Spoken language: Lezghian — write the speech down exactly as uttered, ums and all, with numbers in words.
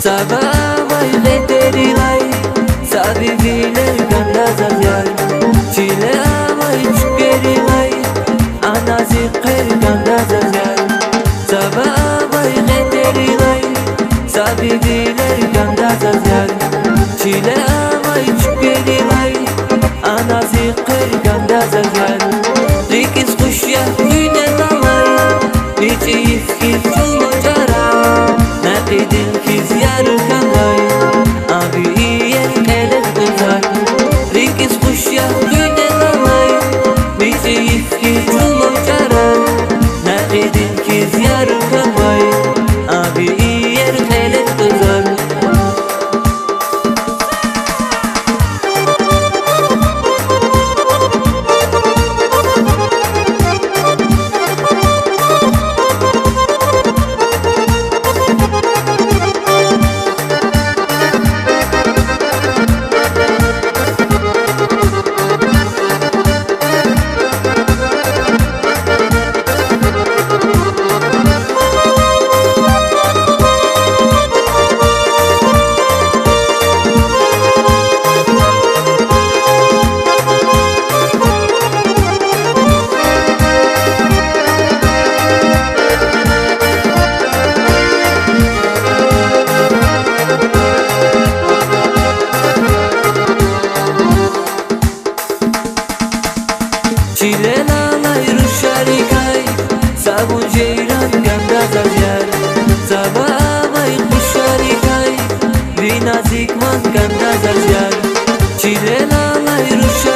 Цава авай гъетерилай са вивилер кӀанда заз, яр. Чиле авай чуькверилай ана зи хъвер кӀанда заз, яр. Цава авай гъетерилай са вивилер кӀанда заз, яр. Чиле авай чуькверилай ана зи хъвер кӀанда заз, яр. РикӀиз къуш я винел алай, мичӀи йиф хьиз чӀулав чӀара, накьидин хьиз яру хьанвай, а ви иер кьелер кьуьзуьр. РикӀиз къуш я винел алай, мичӀи йиф хьиз чӀулав чӀара, накьидин хьиз яру хьанвай, а ви иер кьелер кьуьзуьр. Чилел алай рушарикай са вун жейран кӀанда заз, яр. Цава авай къушарикай ви назик ван кӀанда заз, яр. Чилел алай руша